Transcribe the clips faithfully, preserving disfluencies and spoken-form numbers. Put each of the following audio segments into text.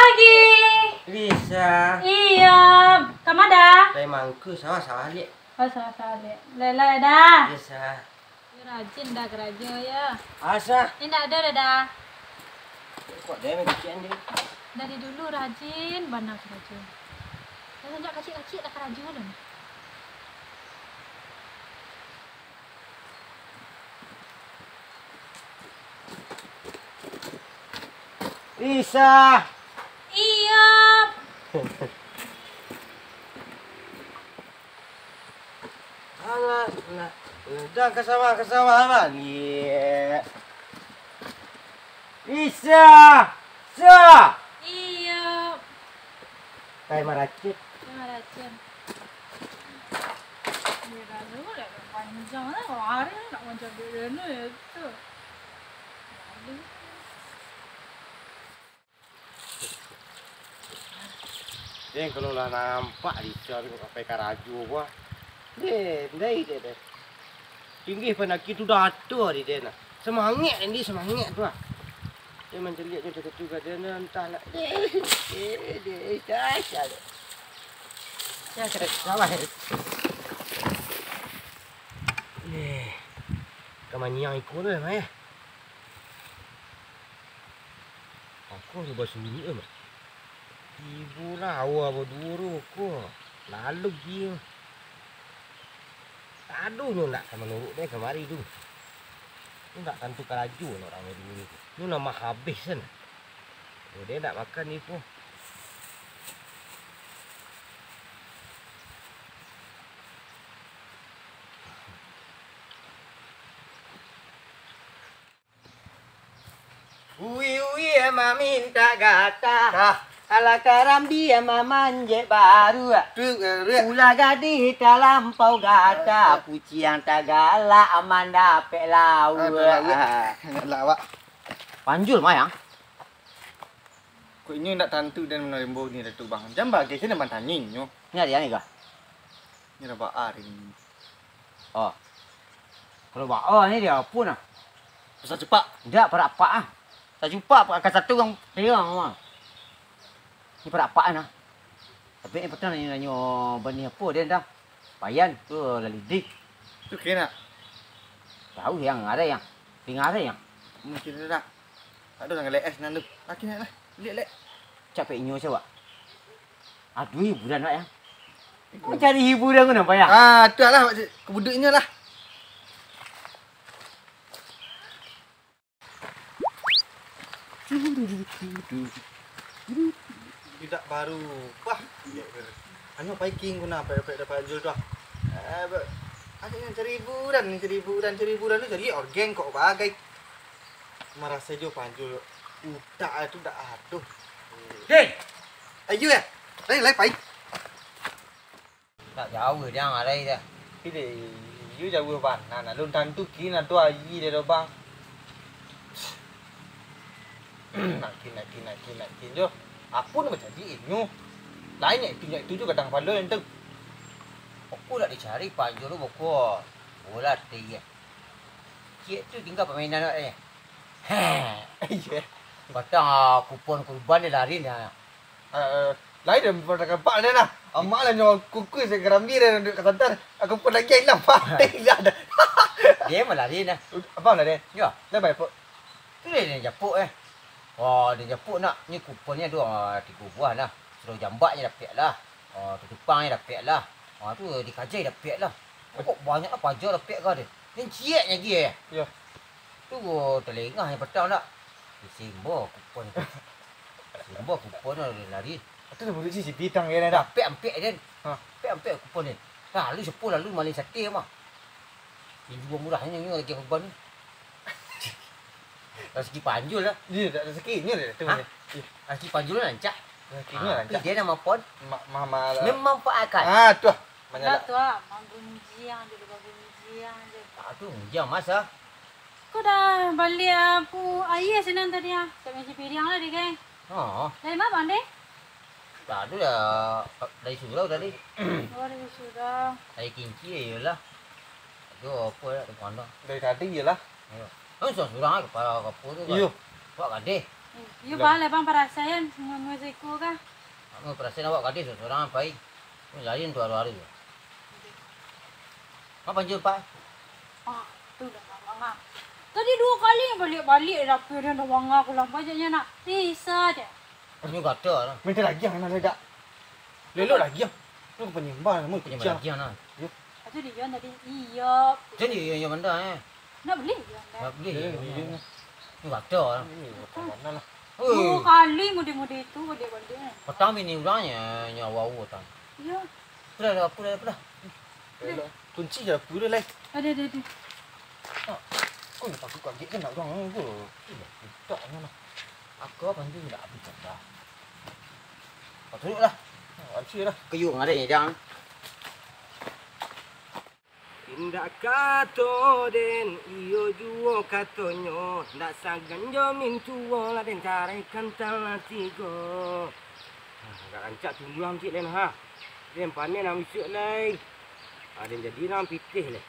Pagi. Bisa. Iyo. Kama Da? Lai mangku sawah-sawah liak. Oh, sawah-sawah liak. Lai-lai Da. Bisa. Yo, rajin Da karajo yo. Asa. Indak ado Da. Kok Da main kecek ni? Dari dulu rajin bana karajo. Dari sajak kacik-kacik lah karajo tu. Isa. Iyo. Alah, lah, dah ka sawah, ka sawah, baliak. Isa. Sa. Iyo. Tai maracik. Tai maracik. Iyo, dah dulu dah panjang lah. Kalau hari ni nak macam dia dulu ya tu. Lalu. Den, kalau lah nampak Rica tu sampai karajo buah. Den, ndai deh, deh. Tinggi pandaki tu dato di den nah. Semangat, Andi, semangat tu ah. Dia mancaliak macam tu juga, dia ni entah nak. Eh, eh, eh, dah, dah, dah. Ya, kena salah, eh. Eh, kamaniang ikut tu, Mai, eh. Aku tu basunyi, Mai. Ibo lah, awa baduo tu, ko. Lalu gi. Tadonyo ndak ka manuruik deh kamari tu. Ndak tantu karajo nak urang baduo tu. Nyo lah mah habih sen. Yo, deh ndak makan ni tu. Ui, ui, mamintak gatah. Tah. Alah karambia mamanjek baruak. Tu, eh, ruak. Ulah gadih talampau gatah. Eh, eh. Kuciang tagalak mandapek lauak. Aduh, lauak. Ah. Lawak. Panjul, Mayang. Kok inyo indak tantu den manorimbo ni, Datuak Bang. Jan bagai, sia nan mantanyo inyo. Ni ari ni kah? Ni rabak ari ni. Oh. Kalau baa ni dia apo nah? Pasal cupak. Indak, parapak ah. Sacupak ka satu urang terang mah. Ni parapak nah. Tapi ni patang nanyo-nanyo banih apo dia dah. Payan tu lalidih. Tu kena. Tahu yang ada yang. Tinggal ada yang. Mungkin ada. Tak ada orang galak es nan tu. Laki nak lah. Lihat lek. Capek inyo cawak. Aduh, hiburan awak ya. Kau cari hiburan kau nampak ya? Ah, tu lah, kebuduknya lah. Tidak baru. Wah, hanyo paiking guna apa dapat dapat jual tu. Eh, ba-, akhirnya cari hiburan, cari hiburan, cari hiburan tu cari organ kok bagai. Marasa jo panjul utak tu dak aduh. Deh. Ayo ya. Lai lai pai. Tak jauh dia ngarai dah. Kini, iyo jauh bana. Alun tantu kin ado ayi dia do bang. Nakin, nakin, nakin, nakin jo. Apo nan bajadi inyo? Lain nyo itu, nyo itu jo gadang palo nan tu. Aku nak dicari panjul tu boko. Bola teh. Cik tu tinggal pamainan awak ni. Heh. Iyo. Batang, ah, kupon kurban dia lari ni, ah. Eh, eh, lain dia batang kampak dia nah. Amak lah nyo kukus dia karambia dia duduk ka santan. Aku pun lagi hilang, Pak. Dia hilang dah. Dia mah lari nah. Abang lah dia? Yo. Dah baik, Pak. Tu dia, dia japuk eh. Wah, dia japuk nak. Ni kupon ni ada, ah, tiga buah lah. Suruh jambak je dapek lah. Ah, tutupang je dapek lah. Ah, tu dikajai dapek lah. Kok banyak lah paja dapek ka dia. Ni ciek lagi eh. Yo. Tu talengah yang petang dak? Disimba kupon tu. Simba kupon tu lari. Atu dah buruji si bidang ya dah. Ampek-ampek den. Ha. Ampek-ampek kupon den. Lalu sepuluh lalu maling sate mah. Yang jual murah ni lagi kurban ni. Rezeki panjul lah. Iya, tak rezekinya dia tu. Ha? Iya. Rezeki panjul lah rancak. Rezekinya rancak. Tapi dia nama pon. Ma-, ma-, ma-, memanfaatkan. Ah, tu lah. Manyalah. Dah tu lah, manggunjiang je, bagunjiang je. Ah, tu gunjiang masa. Kau dah balik apu aia sinan tadi ah. Tak misi piriang lah deh, geng. Oh. Dari mana, Bang, deh? Tadi dah dari surau tadi. Oh, dari surau. Dari Kinci ya, iyalah. Aduh, apa ya, tu pandang. Dari tadi iyalah. Ayo. Kan surang-surang lah kepala kapu tu kan. Iyo. Buat gadih. Iyo, Bang, lah, Bang, parasaian, mangusiko kah? Anu, parasaian awak gadih surang-surang pai. Ni lain tu aru-aru. Apo panjul, Pak? Ah, tu dah Bang, ah. Tadi duo kali baliak-baliak dari dapur dia, dah Bang, aku lah banyak nyo nak. Bisa je. Inyo gato lah. Minta lagi yang nak ledak. Lelok lagi yang. Lu penyembah, lu Penyembah pecah. Lagi yang nak. Yo. Aja dia tadi. Iyo. Jadi iyo, iyo benda, eh. Nak beli dia, nak. Nak beli. Iyo, iyo. Ni gato lah. Iyo, gato mana lah. Duo kali mode-mode itu, baliak-baliak. Patang bini urang nyo, nyo wau patang. Iyo. Apo dah, apo dah, apo dah. Kunci je apo dah, lai. Ada, ada, ada. Ah, kau nak takut kaget kan nak urang ni ke? Tidak, tidak, mana. Aku apa tu nak habis dah. Kau tunduk lah. Ah, ansur lah. Kayuang ada ni, jangan. Indak kato den, iyo juo katonyo, ndak sagan jo mintuo lah den caraikan talah tigo. Nah, agak rancak tumbuah cik den ha. Den panen nan bisuak lai. Ah, den jadi nan pitih lai.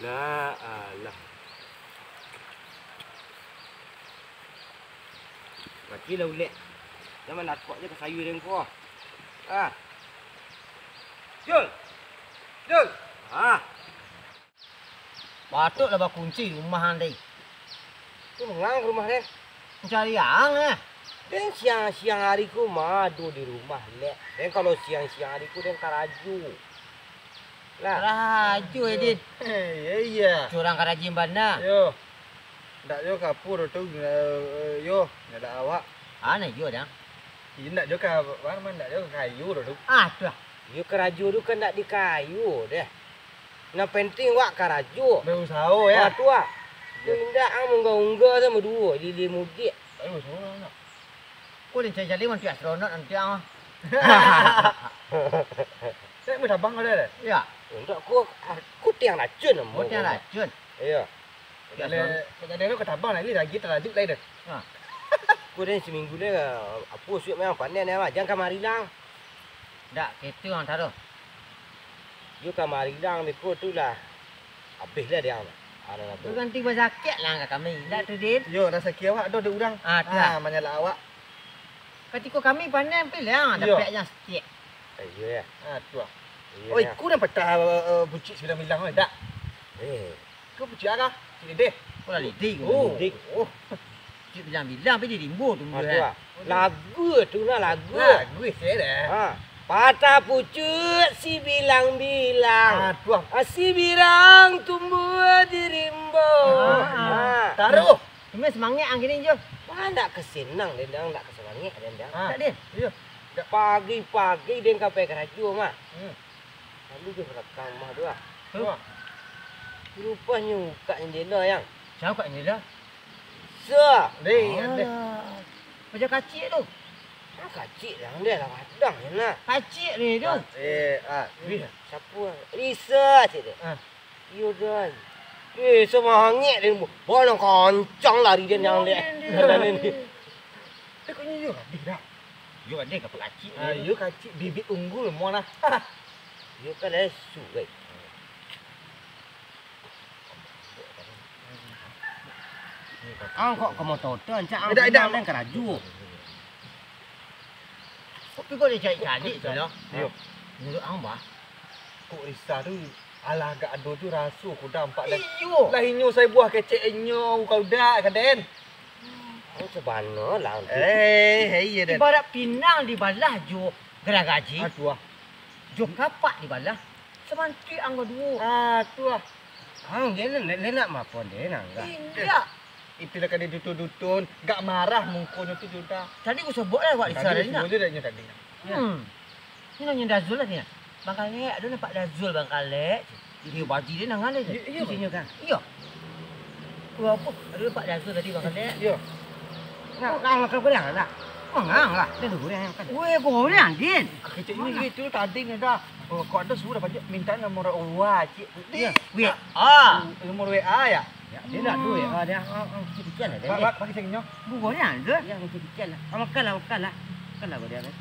Nah, alah. Mati lah ulek. Jangan lakok je ka sayua den ko. Ah. Jul! Jul! Ah. Patuiklah bakunci rumah ang tadi. Tu manga ka rumah den? Mancari ang, eh. Den siang-siang ari ko ma ado di rumah, lek. Den kalau siang-siang ari ko den karajo. Lah. Karajo, eh, Din. Eh, iyo, iyo. Curang karajin bana. Yo. Ndak jo ka apo tu, eh, yo, ndak awak. Ah, ndak jo, dang. Indak jo ka, apo namo, ndak jo ka kayu tu. Ah, tu lah. Iyo, karajo tu kan ndak di kayu deh. Nan penting wak karajo. Bausaho, yo. Ah, tu ah. Iyo. Tu indak, ah, mungga-ungga samo duo, lili mudik. Bausaho, nak. Ko den cari-cari mantu astronot nanti, ah. Cek mo tabang ka deh. Iyo. Indak, ko, ah, ko tiang racun namo. Oh, tiang racun. Iyo. Kok jadi, kok jadi lo ka tabang lai, lagi talajuik lai tu. Ha. Ko den saminggu ni, apo suak memang panen ni, jan kamari lang. Ndak, kito ang taro. Yo kamari lang, beko tu lah. Abih lah dia. Ado lah tu. Tu ganti basakik lah ka kami. Ndak tu, Din? Yo, rasaki awak ado dek urang. Ah, tu lah. Ah, manyalak awak. Katiko kami panen, pi lah, iyo, dapek jan satiak. Eh, iyo, yo. Ah, tu lah. Iyo, oh, yo. Iko nan patah, eh, eh, bucik sabilang-bilang, eh, dak? Eh. Ko bucik a? Bucik lidih? Oh, lah lidih ko. Oh. Lidih. Oh. Bucik bilang-bilang, tapi di rimbo tu. Ah, tu lah. Lagu tu lah, lagu. Lagu se dah. Ha. Patah pucuk sibilang-bilang. Ah, tu lah. Ah, sibirang tumbuah di rimbo. Ah, ah. Ha. Taruh. Cuma samangek ang kini jo. Wah, ndak ka senang den, ndak ka samangek den, dang. Ah, tak, Den. Iyo. Pagi-pagi den ka pai karajo mah. Hmm. Lalu jo balakang mah tu ah. Tu. Rupahnyo bukak jandela, yang. Sia bukak jandela? Sa. Deh, deh. Alah. Paja kacik tu. Ah, kacik lah, deh lah, padang je lah. Kacik ni tu. Eh, ah, Risa. Siapa? Risa cik dia. Ah. Iyo, Dan. Eh, samangek den. Bana kancang lari den yang dek. Iyo, iyo. Takutnyo iyo gadih dah. Iyo gadih, kapal kacik. Ah, iyo kacik, bibit unggul, muan lah. Iyo kan, eh, surai. Ang kok ka moto tu, ancak ang pulang den karajo. Tapi kok dicari-cari tu lah. Iyo. Menurut ang, bah? Kok Risa tu, alah agak ado tu raso ko dampak den. Iyo. Lah inyo sabuah kecek inyo, kau dak ka den. Ang sabana lah tu. Eh, eh, iyo, Den. Ibarat pinang dibalah jo garagaji. Aduh, ah. Jo kapak dibalah, samantik ang baduo. Aduh, ah. Ang je nak, nak, nak mapo den, ang kah? Indak. Itu lah ka didutun-dutun, gak marah mukonyo tu sudah. Tadi ku sobok lah awak Risa tadi, nak. Tadi ku sobok tadi. Hmm. Ni nanya Dazul lah ni. Bang Kalek, ado nampak Dazul, Bang Kalek. Iyo, baji dia nangan dia. Iyo, iyo, Bang. Iyo. Ku apo? Ado nampak Dazul tadi, Bang Kalek. Iyo. Nah, kau makan goreng lah. Mangang lah. Dia ada goreng yang makan. Weh, goreng, Din. Kecil ni itu tadi ni dah. Oh, kok ada suruh dapat minta nomor awak, cik. Iya. W A. Nomor W A ya? Ya, dia nak duit. Ah, dia, ah, ah, kecil-kecilan lah dia. Pak, Pak, pakai sini, nyo. Bukannya ada. Ya, kecil-kecilan lah. Ah, makan lah, makan lah. Makan lah, kau dia, kan.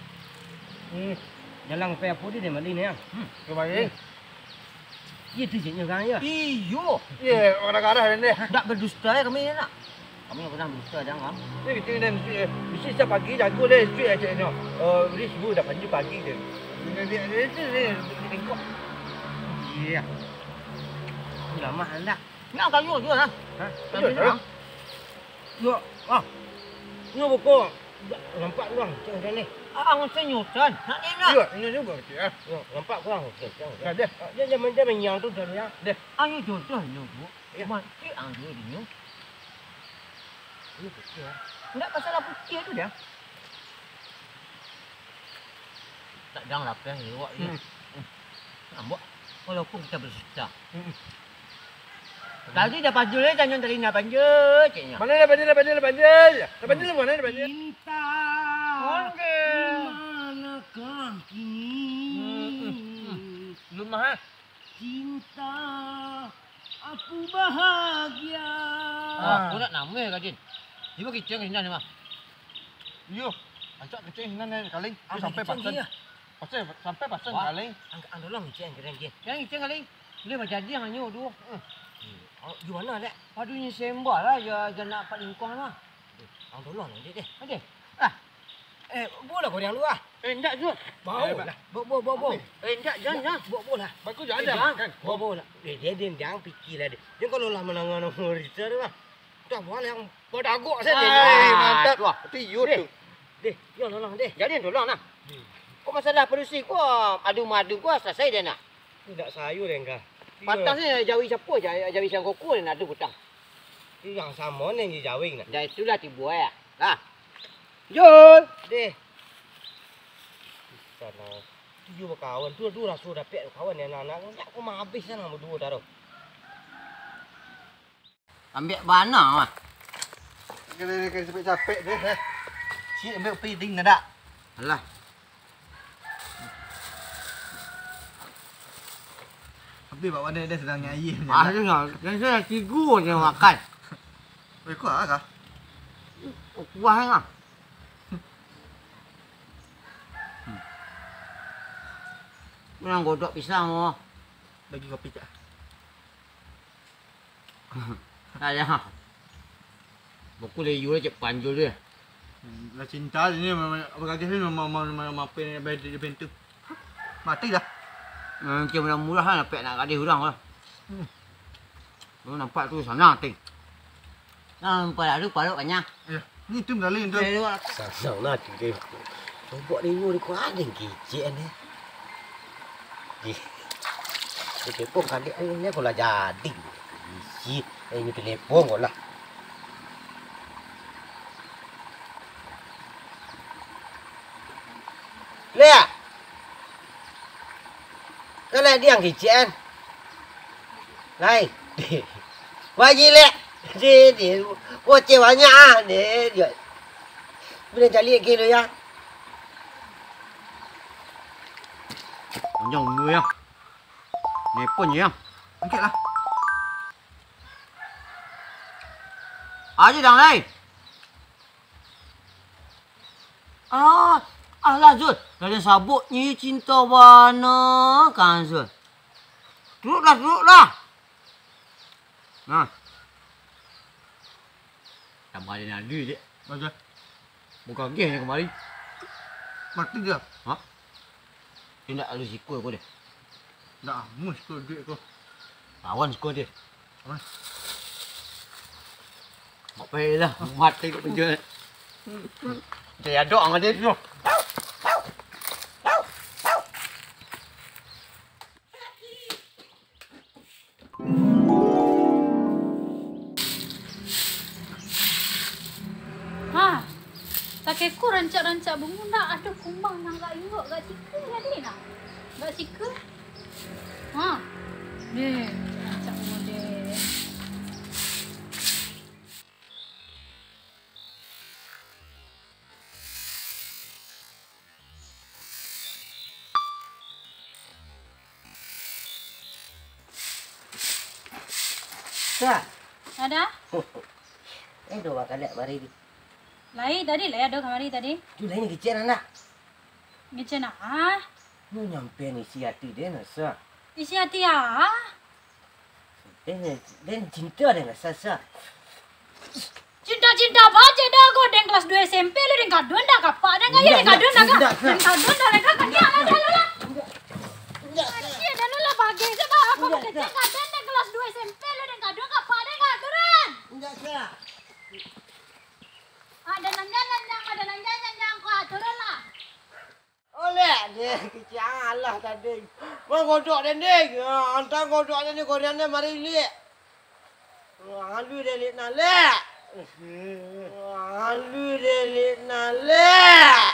Hmm. Jalan sampai apa dia, dia balik ni, ya. Hmm. Kembali. Iya, tu cik nyo kan, ya? Iyo. Iya, orang arah dia. Ndak berdusta ya kami ni, nak. Kami pernah bisa, Jang, kan? Ni, kita ni, mesti, eh, mesti setiap pagi jago deh, mesti, eh, caknyo. Eh, beri subuh dah pagi, pagi deh. Ni, ni, ni, ni, ni, ni, bengkok. Iya. Lamah anda. Nak kayu juga, lah. Hah? Kayu, iya, lah. Yo, ah. Nyo buko. Nampak urang, cak macam ni. Ah, ang sen nyo, San. Nak ni, nak. Iya, ini juga, cik, ah. Yo, nampak urang, cik, cik, cik. Nah, deh. Ah, dia, dia, dia manyang tu, dah, ya. Deh. Ayo, jodoh nyo, Bu. Iya. Mati ang dulu dinyo. Ini putih, ya. Ndak masalah putih tu, dia. Tak dang lapeh ni, awak ni. Hmm. Ambok, walaupun kita bersusah. Hmm. Tadi dah panjul, eh, tanya tadi nak panjul, caknya. Mana dah panjul, dah panjul, dah panjul? Dah panjul, mana dah panjul? Cinta. Oke. Di manakah kini? Hmm, hmm, hmm. Belum mah, eh? Cinta, aku bahagia. Ah, aku nak nambah ka, Jin. Ibo kicing sinan ni, mah. Iyo, rancak kicing sinan ni, Kaling. Ah, sampai kicing pasan. Iyo. Pasan, sampai pasan, Kaling. Ang, ang tolong kicing, Kaling, Jin. Yang kicing, Kaling. Boleh bajadi ang nyo tu. Hmm. Oh, di mana, Dek? Aduh, ni sembah lah, ya, janak Pak Lingkuang lah. Ang tolong, Dek, deh. Adeh. Ah. Eh, bawa lah kau yang lu, ah. Eh, ndak, Jun. Bawa lah. Bawa, bawa, bawa, bawa. Eh, ndak, Jan, Jan. Bawa, bawa lah. Bagus je, eh, Jan. Jan. Bawa, bawa lah. Eh, dia, dia, dia pikir lah, dia. Dia kalau lah menangani orang cerita tu lah. Dah, buat yang badagok saja. Ah, eh, mantap. Tapi you deh, tu. Deh, yo, tolong, deh. Jadi, tolong lah. Hmm. Kau masalah padusi kau, adu madu kau selesai dah nak? Indak sayo deh, Angga. Patah ni jawi siapo? Jawi, jawi siang koko ni nak adu patah. Itu yang samo ni yang jawi nak. Dah itulah tibo ya. Lah. Jul. Deh. Sana. Tu juo bakawan. Tu, tu raso dapek kawan ni anak-anak. Indak ko mah abih sana baduo dah tu. Ambek bana mah. Kena, kena capek-capek deh, eh. Cik, ambek piring dah dak? Alah. Tapi bak pandai dia sedang nyayi. Ah, tu lah. Yang saya tigo je makan. Eh, kuah kah? Kuah lah. Hmm. Menang godok pisang, oh. Bagi kopi, Cak. Ayah. Buku leh you lah cek panjul dia. Hmm, lah cinta ni, apa kata ni, mau, mau, mau, mau apa ni, bayar dia pintu. Mati dah. Hmm, macam murah-murah lah, dapek nak gadih urang lah. Hmm. Lu nampak tu sanang, ting. Nah, nampak lalu parut kanyang. Ya, ni tu melalui tu. Sanang lah, ting. Cuba ni, ni kau ada kicik ni. Di. Telepon kali ni, ni aku lah jadi. Isi, eh, ini telepon kau lah. Lek. Kan lai diang kicik kan? Lai. Wajib lek. Di, di. Boceh banyak ah. Di, di. Bila cari lagi lu ya. Panjang umur ya. Nepon je ya. Angkat lah. Aja dang lai. Ah, alah, Zul. Raden sabuk ni cinta bana kan, Zul. Turutlah, turutlah. Nah. Tambah dia nadi, Dek. Macam? Bukan geng yang kemari. Mati dia. Ha? Indak lalu sikul ko deh. Ndak amuah sikul duit ko. Lawan sikul deh. Aman. Mak pai lah, mati kat kerja. Cari adok ang ade tu. Ha, takeko rancak-rancak bungo ndak ado kumbang nan gak ingok, gak sika tadi nah. Gak sika. Ha. Deh, rancak bungo deh. Sa. Ada? Eh, do bakalek mari di. Lai tadi, lai ado kamari tadi. Tu lain kecek anak. Kecek nak ah? Lu nyampean isi hati dia nak sa. Isi hati ah? Den, den cinta dengan Sasa. Cinta-cinta baje dah ko, den kelas dua S M P lu, den kaduan dah kapak, den kayo, den kaduan dah, den kaduan dah, dah, dah, dah, dah. Iya, dah lu lah bagai, coba aku kecek kaden, den kelas dua S M P lu, den kaduan kapak, den kaduan. Indak, Kak. Ada nan jan, nan jan, ada nan jan, nan jan, kau aturan lah. Oleh deh, kecil alah tadi. Manggodok den deh. Ah, antang godok den deh, gorean den mari liak. Ah, halu deh liak nah, liak. Ah, halu deh liak nah, liak.